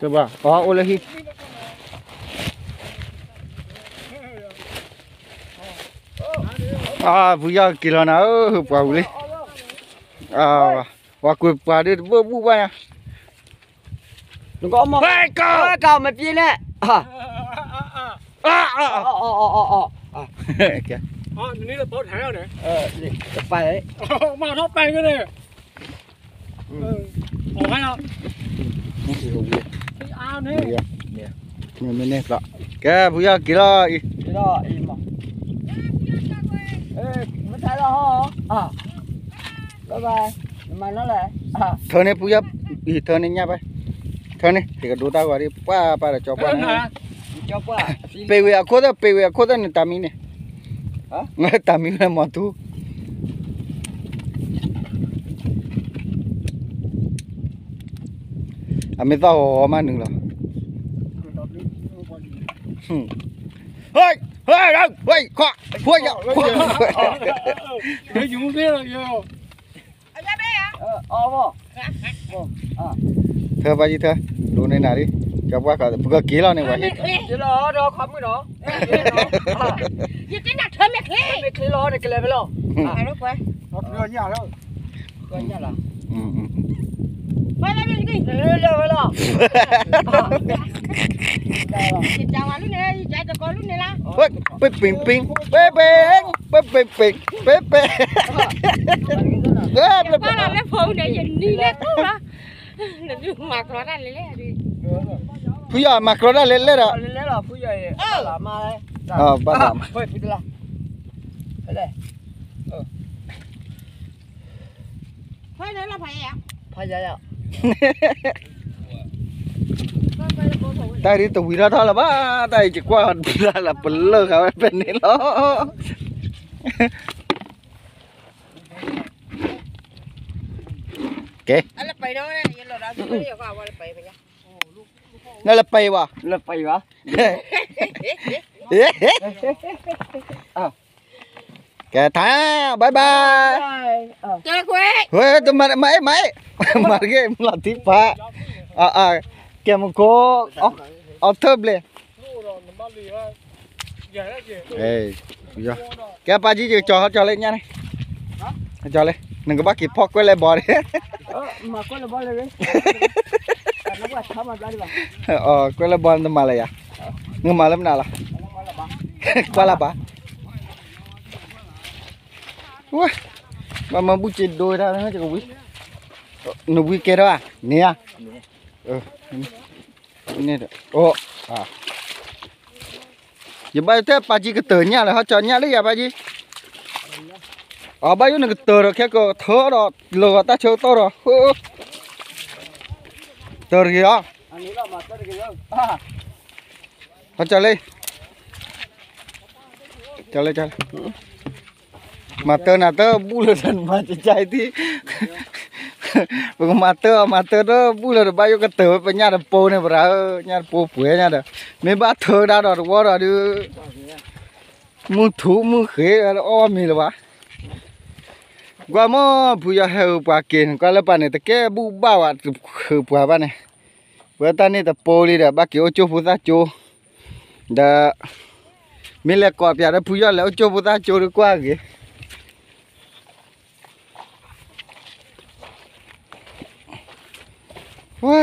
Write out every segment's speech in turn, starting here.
တဘၣ် အီၤအိၣ်လၢဟံၣ် အါ ဖုယီၢ်က့ၤလီၤနၤဧၢ ပှၤဝံၤလံ ပှၤကွံာ်ပှၤဒ်တဘၣ်ဘူၣ်ဘၣ်ညါ နကီမ့ၢ် ကီမ့ၢ်ပျ့ၤလဲၣ် အါ အါ အါ အါ အါ အါ အါ အါ နန့ၣ်လၢပီၢ်ထါန့ၣ် တပာ်လဲၣ် မၤထီၣ်ပာ်က့ၤန့ၣ် အီၣ်ခါနီၤ မ့ၢ်န့ၣ်လီၤ ကဲ ဖုယီၢ်က့ၤလီၤအံၤ က့ၤလီၤအံၤမး မ့ၢ်ထါလီၤဟီ ဘၣ်ဘၣ် နမၤနီၤလဲၣ် ထၢန့ၣ်ဖုယီၢ် အံၤထၢန့ၣ်ညၣ်ပဲ ထၢန့ၣ် ယကဒိတၢ်ဂီၤဒ် ပှၢ်ပၢ်ဒီးကၠီပှၢ်န့ၣ် ပ့ၤဝဲအခိၣ်သၢ ပ့ၤဝဲအခိၣ်သၢန့ၣ် တၢ်မံန့ၣ် တၢ်မံဝဲမီၤထူ အမ့ၢ်သီၣ်ဂီၤဂီၤမးနုာ်လီၤ ဟဲ ဟဲ ခွါ ခွါ ခွါ ထၢပာ်ယံၤထၢ ဒိးန့ၢ်နၤလံ ကၠီပှၢ်ခီ ပကက့ၤလီၤန့ၣ်ဝဲ က့ၤလီၤဒီးခီမုၣ်နီၤ ယတဲနၤထၢမ့ၢ်ချ့ မ့ၢ်ချ့လီၤန့ၣ်ကလဲၤဖဲလီၤ ညၣ်လီၤ လၢလၢဝဲလီၤ ယတၢ်ဝါလူန့ၣ် ယတၢ်တကီလူန့ၣ်လီၤ ပ့ပ့ပ့ ပ့ပ့ ပ့ပ့ပ့ ပ့ပ့ ယကွၢ်လီၤလၢဖိန့ၣ် ယနံၤလၢတူၢ်လီၤ နမၤကြၢးတၢ်လဲၣ်လဲၣ် ဖုယီၢ်မၤကြၢးတၢ်လဲၣ်လဲၣ်ဒီး ဘၣ်လၢမး ဖဲလၢဖးယါ ဖးယါ တၢ်ဒ်တဝံၤထီၣ်ထီၣ်လၢၤဘၣ် တၢ်အံၤယကွၢ်လၢ်လၢ် ပလၢၢ်ဃာ်ဝဲဖဲန့ၣ်လီၤ ကဲ နလၢပှဲၤဘၣ် လၢပှဲၤဘၣ် ကဲထါ bye bye ဝဲ တမၤ မၤအ့ၣ် မၤအ့ၣ် မၤတက့ၢ် မၤလီၤထံပၢ် ကဲမူခိၣ် အီထၢဘျဲၣ် ကဲပာ်ကံ ယကကၠီၤဟီကၠီၤလၢညါန့ၣ် ကၠီၤလၢ နကဘၣ်က့ၤဖီၣ်ကွဲးလဲၣ်ဘီန့ၣ် ကွဲးလဲၣ်ဘီနတမၤလၢၤယၤ နကမၤလၢမနုၤလီၤ ကွၢ်လၢ်ဘၣ် ဝဲ ဘၣ်မၤဘူၣ်စ့ဒိတၢ် နဝံကဲထီၣ်ဧါ န့ၣ်ဧါ န့ၣ်ဒီး အိၣ် ယဘၣ်တဲပာ်ကံကတၢၢ်ညၣ်လၢဟီကၠီၤညၣ်လၢယၤပာ်ကံ အဘၣ်ယိၣ်နကတၢၢ်ဒီးခဲကထၢဒီး လၢာ်ဂီၤတၢ်ဆၢကတီၢ်ဒီး တၢၢ်တဂ့ၤလီၤ ဟီကၠီၤလၢ ကၠီၤလၢ ကၠီၤလၢ မၤတၢ်နၤတၢ်ဘူၣ်လၢနမၤကကါအံၤထံ ပကမၤတၢ်အီၤမၤတၢ်တၢ်ဘူၣ်လၢတဘၣ်ယိၣ်ကတၢၢ်ဝဲပညၣ်တပိန့ၣ် ပရၤဧၢ ညၣ်တပိပှဲၤညါဒီး မ့ၢ်ဘၣ်ထၢဒၣ်ဒီးတဝီဒီးဒုး မုၢ်ထူၣ်မုၢ်ဃ့ အီၣ်မ့ၤလၢၤဘၣ် ကွၢ်မ့ၢ်ဖုယီၤဟဲဟုးပှၤက့ၤန့ၣ် ကွၢ်လၢပှၤန့ၣ် တကဲဘူၣ်ဘၣ်ဝဲ ဟုးပှၤဘၣ်န့ၣ် ဝဲတၢ်န့ၣ်တပိလံဒီး ဘၣ်က့ၤအိၣ်ကၠိဖိသၣ်ကၠိ ဒီး မ့ၢ်လဲၤကိးပၠးဒီးဖုယီၤလဲၤအိၣ်ကၠိဖိသၣ်ကၠိဒီးကွၢ်ဂ့ၤ ဝဲ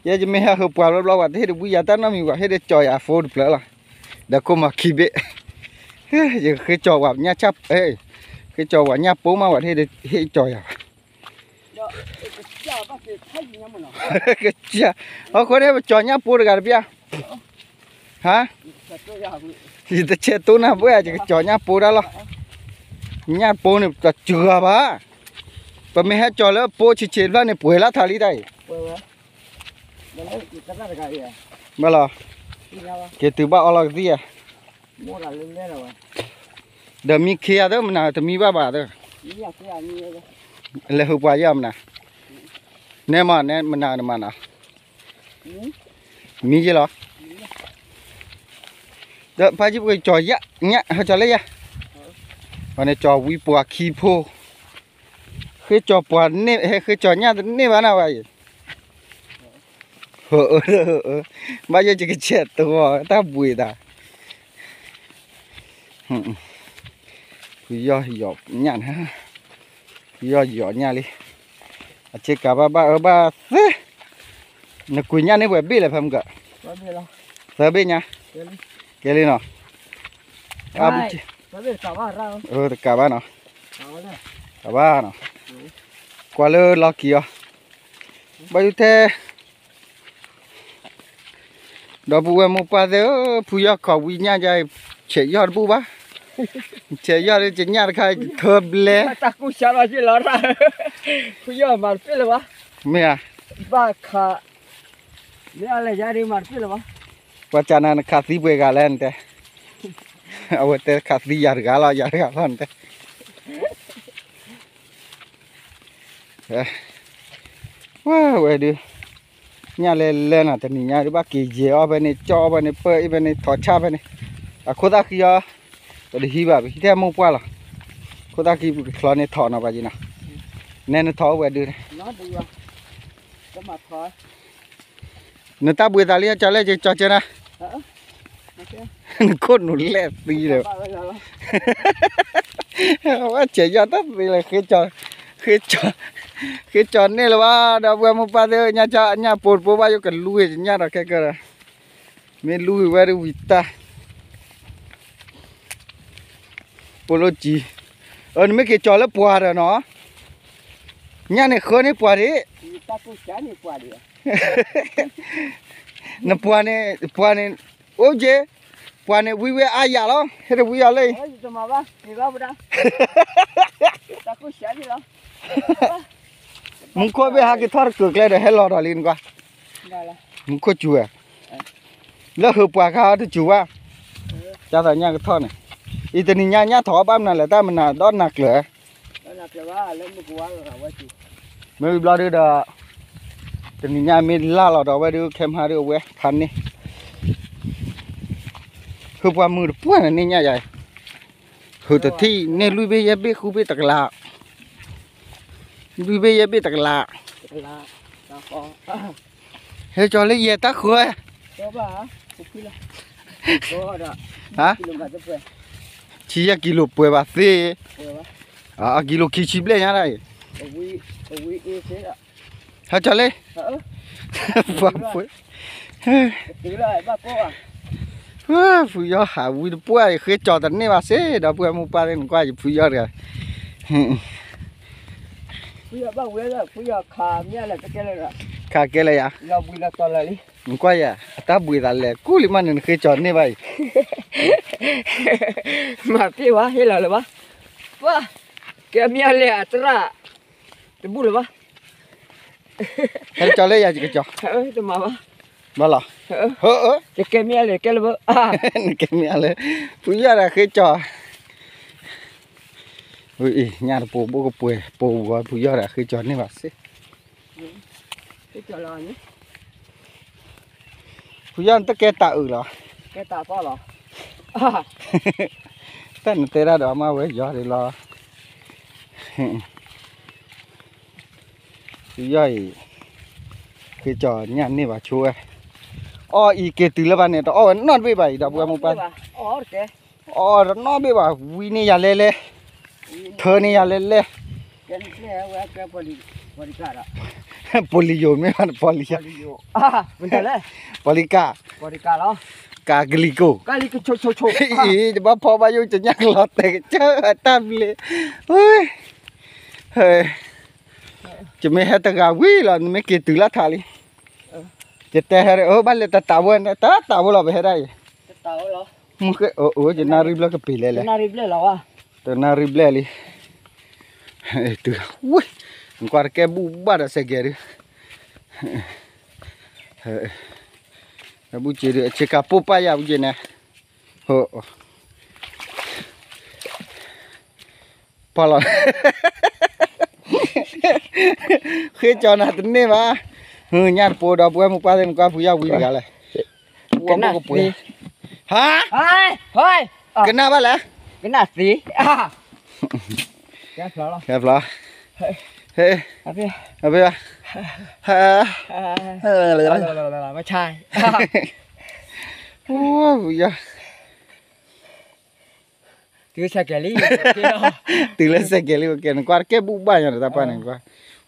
ယဲယမ့ၢ်ဟဲဟုးပှၤဘျီဘျီ ပှၤတဟ့ၣ်တဘှံးယၤတၢ်နီတမံၤ ပှၤဟ့ၣ်ဒီးကၠီၤယၤဖိတဖျၢၣ်လီၤ ဒီးခိၣ်မၤခံဘ့ၣ် ယကဃ့ကၠီၤပှၤညၣ်ဆၣ် ဃ့ကၠီၤပှၤညၣ်ပိမး ပှၤတဟ့ၣ်ဟ့ၣ်ကၠီၤယၤဘၣ် ကစၢ် အဃိန့ၣ် ပကၠီၤညၣ်ပိတဂၤတဘျီ ဟါ ယတဆဲးတိၢ်နၢ်ဘၣ် ယကကၠီၤညၣ်ပိတၢ်လီၤ ညၣ်ပိန့ၣ် တစှၤဘၣ် ပမ့ၢ်ဟဲကၠီၤလၢပိဆံးဆံးတဖျၢၣ်န့ၣ် ပှဲၤလၢထးလံတၢ်အံၤ ဘၣ်လီၤ က့ၤတုၤဘၣ်အီလီၤကသံၣ်ဧါ ဒီးမံခ့ယၤသၢမနၤ တမံဘၣ်ဘၣ်သၢ လဲၤဟုးပှၤယၤမနၤ နဲမး နဲမနၤနမၤနၤ မံယဲလီၤ ဒီးဖးယံၤပကကၠီၤယၤ ညၣ် ဟဲကၠီၤလၢယၤ ပှၤန့ၣ်ကၠီၤဝံပှၤခံဖိ ဃ့ကၠီၤပှၤန့ၣ် ဟဲဃ့ကၠီၤညၣ်တန့ၢ်ဘၣ်နၤဝဲအံၤ, ဘၣ်ယိၣ်ယကဆဲးတဂီၤတၢ်ဘှံးသး, ဖုယီၢ်ယီၤညၣ်နၤ, ဖုယီၢ်ယီၤညၣ်လံ, အဆ့ကၤဘၣ်ဘၣ်အၢဘၣ်သ့, နကွံာ်ညၣ်န့ၢ်ပှဲၤဘ့ၣ်လဲၣ်ဖဲမုၢ်ကၢ, သၢဘ့ၣ်ညါ, ကဲလံနီၤ, တကးဘၣ်နီၤ, တကးဘၣ်နီၤ, ကွၢ်လၢလီၢ်ခံအီၤ, ဘၣ်ယိၣ်ထဲ ဒီပုၢ်ဝဲၢ်မိၢ်ပၢ်သ့ၣ်ဧၢ, ဖုယီၢ်ခီးဝံညၣ်ယါအံၤ, ဆဲးယီၢ်တဘူၣ်ဘၣ်, ဆဲးယီၢ်ဒီးကညၣ်တခါ ယထၢဘျဲ, တၢ်ကူၣ်ဆါလီၤယ့ၣ်လီၤရၣ်, ဖုယီၢ်မၤတပ့ၢ်လၢၤဘၣ်, မ့ၢ်ဧါ, ဘၣ်ခး, မ့ၢ်အလဲၤယါဒ်မၤတပ့ၢ်လၢၤဘၣ်, ပှၤကနၤနခးသံပှဲၤဂၤလဲၣ်နတဲ, အဝဲတဲခးသံယၤတဂၤလီၤ ယၤတဂၤလီၤနတဲ ဝဲဝဲဒုး, ညၣ်လဲၤလဲၤနီၤ တနံၤညါဒုး ဘၣ်က့ၤယဲၤအီၣ်ဖဲန့ၣ် ကၠီၣ်အီၣ်ဖဲန့ၣ် ပၢၢ်အီၣ်ဖဲန့ၣ် ထီၣ်ဆၣ်ဖဲန့ၣ်, အခိၣ်သၣ်ဃံအီၤ, ပတဟံးဘၣ် ပဟံးထဲမိၢ်ပှၢ်လီၤ, ခိၣ်သၣ်ဃံပကချီန့ၣ်ထီၣ်နီၤ ပှၤက့ၤနီၤ, နဲနထီၣ်အိၣ်ဝဲဒုးန့ၣ် နတၢ်ဘှံးသးလံ ကၠီၤလဲၣ် ကၠီၤကၠၢနၤ, နခိၣ်နူာ်လဲၣ်သံလၢၤ, ဝဲဆဲးယီၢ်တၢ်သံလၢၤ, ဃ့ကၠီၤန့ၢ်လၢၤဘၣ် ဒီပုၢ်ဝဲၢ်မိၢ်ပၢ်သ့ၣ်ဧၢ, ညၣ်ပိာ်တပိာ်ဘၣ် ယကလူၤဝဲညၣ်ဒီးခဲကၢဒီး, မ့ၢ်လူၤဝံၤဝဲဒၣ်ဝံၤတၢ် ပိာ်လိၣ်ကံ, အၢ နမ့ၢ်က့ၤကၠီၤလၢပှၤဒီးနီၤ, ညၣ်န့ၣ်ဃၢန့ၢ်ပှၤဒံး, နပှၤန့ၣ် ပှၤန့ၣ်, အိၣ်က့, ပှၤန့ၣ်ဝံဝဲအါယၤလီၤ ဟဲတဝံအီၤလၢ, မူခိၣ်ဘ့ၣ်ဟးက့ၤထီၣ်တကြၢးကျဲဒီးဟဲလီၤဒီးလံနကွၢ်, မူခိၣ်စူၤဝဲ, လၢဟုးပှၤခါတစူၤဘၣ်, ကၢ်သးညၣ်ကထီၣ်န့ၣ်, အံၤတနံၤညါညၣ်ထီၣ်အီၣ်ဘၣ်မနုၤလဲၣ် တၢ်မနုၤဒီးနၤကျၢၤ, မ့ၢ်ဝံၤဘျီဒုဒီး, တနံၤညါမ့ၢ်လၢ်လီၤဒီးဝဲဒုခဲမဟါဒုအဝဲဖးန့ၢ်, ဟုးပှၤမုာ်တပှၢ်န့ၣ်န့ၢ်ညၣ်ယၤအံၤ, ဟုးတထံၣ်န့ၢ်လွံၢ်ဘ့ၣ်ယဲၢ်ဘ့ၣ်ဃုဘ့ၣ်တကလး, လွံၢ်ဘ့ၣ်ယဲၢ်ဘ့ၣ်တကလး, ဟဲကၠီၤလၢယဲၢ်တၢ်ဃၢၤ, ဟါ, ဆံယဲၢ်ကံလိာ်ပှဲၤဘၣ်သ့, အကံလိာ်ခံဆံဘျဲၣ်ညါဒၣ်အံၤ, ဟဲကၠီၤလၢ, ပှၤပှဲၤ ဖုယီၢ်ဟးဝံတပှၢ် ယဃ့ကၠီၤတန့ၢ်ဘၣ်စ့ၢ် ဒီပုၢ်ဝဲၢ်မိၢ်ပၢ်သ့ၣ် နကွၢ်ယဖုယီၢ်တဂၤ, ခးကဲလၢယၤ, နကွၢ်ယၤ အတၢ်ဘှံးသးလဲၤကူၣ်လံမးန့ၣ် နဃ့ကၠီၤန့ၢ်ဘၣ်အံၤ, မၤတ့ၢ်ဝဲ ဟ့ၣ်လီၤလၢၤဘၣ်, ပှၤ, ကဲမ့ၢ်အလဲၤအသရၣ်, တဘူၣ်လၢၤဘၣ် ဟဲကၠီၤလၢယၤ ယကကၠီၤ, ဘၣ်လီၤ, နကဲမ့ၢ်အလဲၤကဲလၢၤဘၣ်, နကဲမ့ၢ်အလဲၤ, ဖုယီၢ်ဒီးဃ့ကၠီၤ, ညၣ်တပိာ်ဘိၣ်ကပှဲၤ ပိာ်ဝဲ ဖုယီၢ်ဒီးဃ့ကၠီၤန့ၢ်ဘၣ်စ့ၢ် ဖုယီၢ်နတကဲတၢ်အုးလီၤ, တၢ်နတဲဒၣ်ဒီးမ့ၢ်ဝဲယီၤဒ်လီၤ, ဖုယီၢ်အံၤ, ဃ့ကၠီၤညၣ်န့ၢ်ဘၣ်ဆိဝဲ, အီၣ်အံၤက့ၤတုၤလၢဘၣ်န့ၣ် တအီၣ်ဝဲနီတဘ့ၣ်ဘၣ်အံၤ ဒီပုၢ်ဝဲၢ်မိၢ်ပၢ်သ့ၣ်, အီၣ်တနီတဘ့ၣ်ဘၣ် ဝံန့ၢ်ယၤလဲလဲ, ထၢန့ၢ်ယၤလဲလဲ ပီၤလံယိၤ မ့ၢ်ဘၣ် ပီၤလံယိၤ, ပီၤလံကၢ်, ကးကလံၤကိၣ်, အံၤ ယဘၣ်ဖီဘၣ်ယိၣ် ကညၣ်ကလီၤတဲာ်ကစၢ်တၢ်ဘျ့, ယမ့ၢ်ဟဲတဂၤဝံၤလီၤ နမ့ၢ်က့ၤတုၤလၢထးလံ, ယတဲဟဲ အၢ ဘၣ်လဲၤတတးဖိ တတးဖိလီၤ ပဟဲဒၣ်အံၤ, မုၢ်ဃ့ ယနၣ်ရံၣ်ဘျဲၣ်ကပ့ၤလဲၣ်လဲၣ်, တနၣ်ရံၣ်ဘျဲၣ်လံ, နကွၢ်တကဲဘူၣ်ဘၣ်ဒီးစဲးကဲၤဒုး, ဘူၣ်က့ၤဒုး အဆ့ကၤပိၢ်ပၢ်ယၤဘူၣ်က့ၤန့ၣ်, ပီၤလီၤ, ဃ့ကၠီၤနၤတန့ၢ်ဘၣ်, ညၣ်တပိာ်ဒီး ပုၢ်ဝဲၢ်မိၢ်ပၢ်သ့ၣ် နကွၢ်ဖုယီၢ်ဝံတဂၤလဲၣ်, ဝဲမိၢ်ကပှဲၤ, ဟါ, ကနၣ်ဘၣ်လဲၣ်, ကနၣ်သ့, ဖျီ, ဟဲ, အဖဲ, ဟဲ, မဆါ, အိၣ်ယၤ, တုၤလၢစဲးကဲၤလံ, တုၤလၢစဲးကဲၤလံ, နကွၢ်တကဲဘူးဘၣ်ညီဒီးတၢ်ပၢ်န့ၣ်ကွၢ်,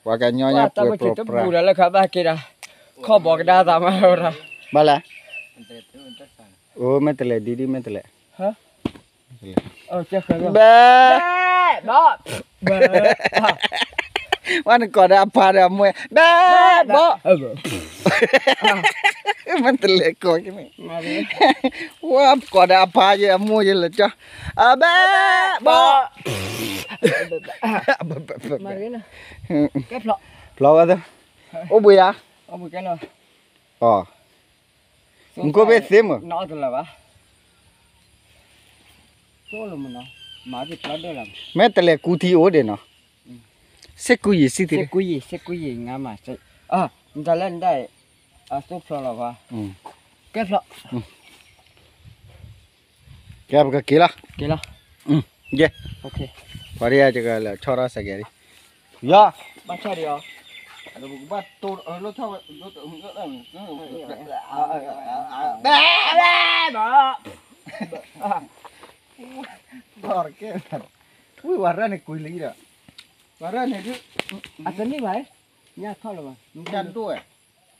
ပှၤကညီညါပှဲၤပှဲၤ, တဘူးဒီးလၢခါဘၣ်က့ၤဒီး, ခီၣ်ဘီကဒါသးမၤဝဲဒၣ်, ဘၣ်လဲၣ်, အိၣ်မ့ၢ်တလဲၤဒ်ဒ်မ့ၢ်တလဲၤ ဘဲ, ဘဲ, ဝဲနကိးဒီးအဖါဒီးအမိၢ်, ဘဲ, ဘီ, မ့ၢ်တလဲၤကိးက့ၤန့ၣ်, ဝဲကိးဒီးအဖါယဲအမိၢ်ယဲလၢကၠီ, အဘဲ, ဘီ, ဖျီဝဲ, အိၣ်ဘှံးယၤ, အီ, မူခိၣ်ဘ့ၣ်သ့မ့ၢ်, မ့ၢ်တလဲၤကူထံအိၣ်ဒံးနီၤ, စ့ၢ်ကူယံာ်စံၣ်သ့, စ့ၢ်ကူယံာ်, စ့ၢ်ကူယံာ်, နတၢ်လၢနတၢ်, အသိဖျီလီၤဘၣ်, ကဲဖျီ, ကဲပကက့ၤလီၤ, က့ၤလီၤ, ယဲ, ပှၤဒ်ယကလဲၤဆီထီၣ်စဲးကဲၤလံ, ယီၤ, ဘၣ်ဆီဒံးအီၤ, ဘၣ်, ဘၣ်, ဘၣ်, ဝံၤဝဲရၢၢ်န့ၣ်ကွံာ်လံဒီး, ဝဲရၢၢ်န့ၣ်ဒုး, အတန့ၢ်ဘၣ်, ညၣ်ထီၣ်လၢၤဘၣ်, ညၣ်ဒိၣ်ဝဲ,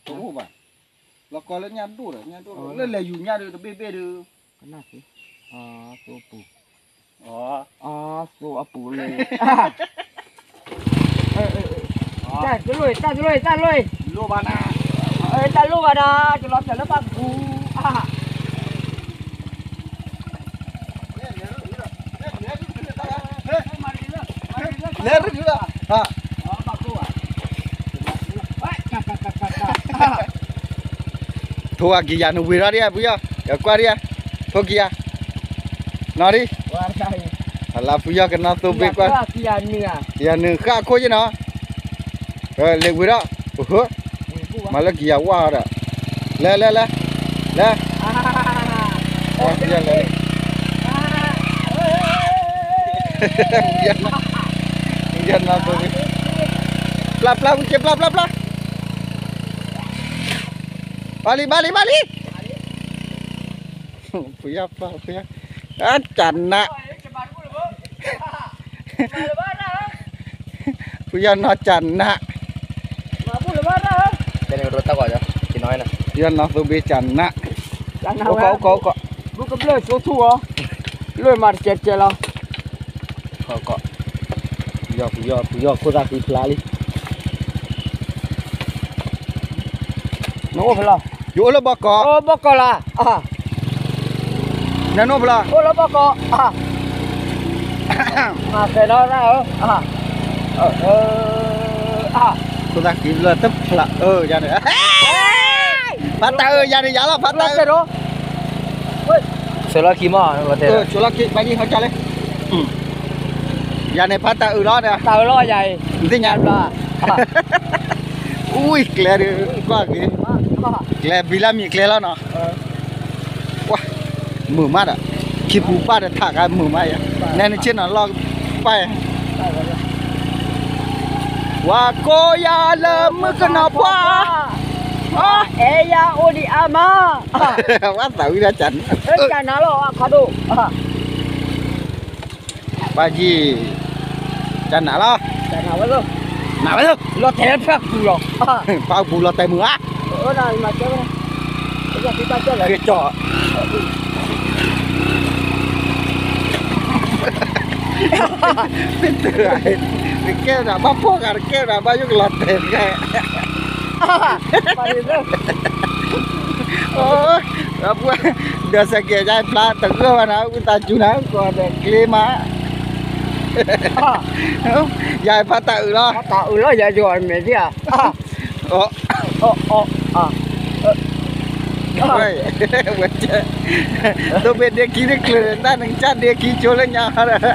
တအိၣ်ဘၣ်, လီၤကီလၢညၣ်ဒိၣ်ဒီး ညၣ်ဒိၣ်လၢလဲၤယူၤညၣ်ဒုးတဘ့ၣ်ဘ့ၣ်ဒုး, ကနၣ်သ့, သိပူၤ, သိအပူၤလၢ, တၢ်တလိၣ်, တၢ်တလိၣ်, တၢ်တလိၣ်, တၢ်လိၣ်ဘၣ်ဒီး ကလီၤစၢၤလၢပၢ်ပူၤ, လဲၤရူၢ်ဒုးလီၤ, ထိၣ်အကံယၤနဝံၤထီၣ်ဒံးဧါ ဖုယီၢ်, ယကွၢ်ဒံးဧါ, ထိၣ်ကံယၤ, နီၢ်ဒံး, အလါဖုယီၢ်ကနီၢ်သိဘ့ၣ်ကွၢ်, ကံယၤနုာ်ဃၣ်ခိၣ်ယဲနီၤ, လဲၤဝံၤထီၣ်, မၤလၢကံယၤဝါဒီး, လဲၤ လဲၤ လဲၤ, လဲၤ, လဲၤ, ပျၢ်ပျၢ်ဝံၤက့ၤ ပျၢ်ပျၢ်ပျၢ်, ဘၣ်လံ ဘၣ်လံ ဘၣ်လံ, ဖုယီၢ်ပျၢ် ဖုယီၢ်, အကၢ်နး, ဖုယီၢ်နီၢ်ကၢ်နး, ဖုယီၢ်နီၢ်သိဘ့ၣ်ကၢ်နး, အိၣ်ကီး အိၣ်ကီး အိၣ်ကီး, ဘုကဘျၢၣ်ဆိထူၣ်အီၤ, လၢမၤတကဲးတကဲးလီၤ, ဖုယီၢ် ဖုယီၢ် ဖုယီၢ် ခိၣ်သၣ်ဃံဖျါလံ, နအိၣ်ဖဲလဲၣ်, ယအိၣ်လၢဘီကီး, အိၣ်ဘီကီးလီၤ, နအိၣ်ဖဲလဲၣ်, အိၣ်လၢဘီကီး, မၤဖဲလီၤရၢ်ဧၢ, ခိၣ်သၣ်ဃံဖျါတဖျါအၢယၤန့ၣ်, ဖးတၢ်အၢယၤန့ၣ် ယၤလီၤ ဖးတၢ်အၢ, ဆိလီၤခံမီၢ်, ဆိလီၤခံ ဘၣ်ယံၤဟီကၢ်လၢ ယၤန့ၣ်ဖးတၢ်အုးလီၤဒီး, တၢ်အုးလီၤယၤအံၤ, နသ့ၣ်ညါဘျါ, အူအံၤကျဲဒုး ကွၢ်က့ၤ, ကျဲဘံလၢမံၤကျဲလီၤနီၤ, ကွၢ်, မုာ်မးဒီး, ခံပူၤပၢ်ဒီးထးခါမုာ်မးယၤ, နဲနဆ့ၣ်နီၤလီၢ်ပၢ်ယၤ, ပှၤကိးယၤလၢမုၣ်ကနီၤပှၢ်, အဲၣ်ယၤအိၣ်ဒံးအါမး, ဝဲသးဝံၣ်ဒၣ်ကၢ်နး, ကၢ်နးလီၤအခါဒိၣ် ပၢ်ကံ, ကၢ်နးလီၤ, နးဝဲလီၤ, လီၤတဲာ်ဖၣ်ပူၤလီၤ, ဖၣ်ပူၤလီၤတဲာ်မုာ်ဧါ, ကၠီၣ်, တကဲဒၣ်ဘၣ်ဖှီၣ်ဂၤ တကဲဒၣ်ဘၣ်ယိၣ်ကလီၤတဲာ်တကဲ ဒီးစဲးကဲးယါဖျါတဂၢၢ်ဘၣ်နၤ ဝံသးစူၤနၤ ကီးဒီးကျ့မး, ယၤဖးတၢ်အုးလီၤ, ဖးတၢ်အုးလီၤ ယၤယိၤအမဲာ်ဒံးဧါ, ဝဲ, ဝဲ, သိဘ့ၣ်ဒ့ခံတချုး တၢ်နကစၢ်ဒ့ခံဆိလၢညါဒီး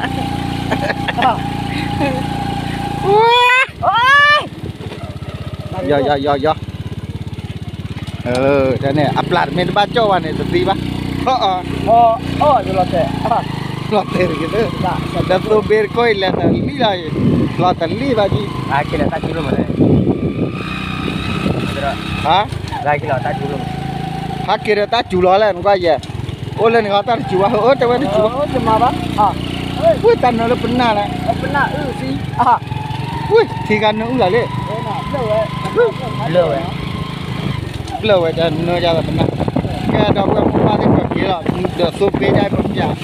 ယီၤ ယီၤ ယီၤ ယီၤ, တၢ်န့ၣ် အပျၢ်တမ့ၢ်တဘၣ်ကၠီၣ်ဘၣ်န့ၣ် တသံဘၣ်, လီၤတဲာ်တဂ့ၤ, ဒီးသိဘ့ၣ်တခိၣ်အံၤလဲၤတလံလီၤအံၤ လီၤတလံၣ်ဘၣ်ကံ, ဟးက့ၤဒီးတၢ်စူၤလီၤမး, ဟး, ဟးက့ၤဒီးတၢ်စူၤလီၤလဲၣ် နကွၢ်ယဲ, အိၣ်လၢန့ၣ်ဃီတၢ်တစူၤဘၣ်, အိၣ်တဲဝဲတစူၤဘၣ်, ဝ့ၢ်တၢ်နၢလၢပနၢ်လဲၣ်, ဝ့ၢ်ထံဂၤနၢအုၣ်လီၤလံ, လၢဝဲ ဘျၢၣ်ဝဲတၢ်နၢယါလီၤပနၢ်, ကဲဒီပုၢ်ဝဲၢ်မိၢ်ပၢ်သ့ၣ်ကက့ၤလီၤ, ဒီးသိပ့ယါပမ့ၢ်,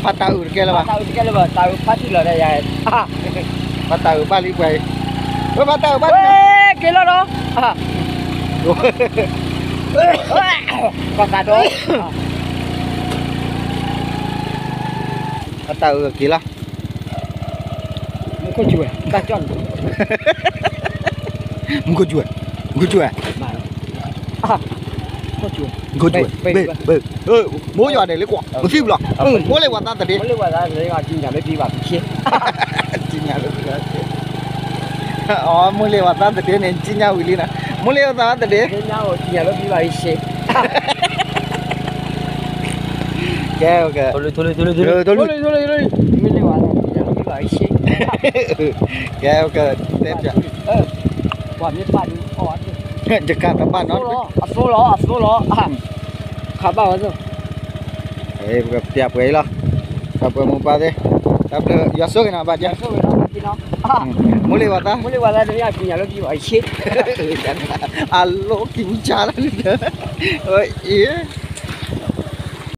ဖးတၢ်အုးတကဲလၢၤဘၣ်, တၢ်အုးတကဲလၢၤဘၣ်, တၢ်အုးဖးထံလီၤဒီးယၤ, ဖးတၢ်အုးဘၣ်လံပှဲၤအံၤ, ဖးတၢ်အုးဘၣ်လံ, က့ၤလီၤဒီး, ကသးဒီး, ဖးတၢ်အုးက့ၤလီၤ မူခိၣ်စူၤဝဲ, တၢ်ကၠီၣ်န့ၣ်, မူခိၣ်စူၤဝဲ, မူခိၣ်စူၤဝဲ, မူခိၣ်စူၤဝဲ, မိၢ်ယွၤဒဲးလၢကွၢ် ပသံဘျီ, မိၢ်လ့ၤဝၤသးသဒ့, မိၢ်လ့ၤဝၤသးသဒ့, ကညးလၢပံဘၣ်ပံဆ့, ကညးလၢပံဘၣ်ပံဆ့, အ မိၢ်လ့ၤဝၤသးသဒ့န့ၣ် ကညးဝံၤလံနီၤ, မိၢ်လ့ၤဝၤသးသဒ့, ကညးလၢပံဘၣ်ပံဆ့ ကဲ, မ့ၢ်လ့ၤဝၤသးသဒ့, ကဲ, တဲပၠး, ပှၤမ့ၢ်ပာ်ဒုးအီၣ်, ယကးတဘၣ်နီၤ, အသိလီၤ, အသိလီၤ, ခးဘၣ်ဝဲသိ, ပကပျးပှဲၤအံၤလီၤ, ဒီပုၢ်ဝဲၢ်မိၢ်ပၢ်သ့ၣ်, တၢ်ဘျုးယွၤဆိၣ်ဂ့ၤနီၤဘၣ်ကဲ, မိၢ်လ့ၤဝၤသး, မိၢ်လ့ၤဝၤသးတမ့ၢ်အကညးလၢပံဘၣ်ဆ့, အလိကံမူဆါလၢ, အ့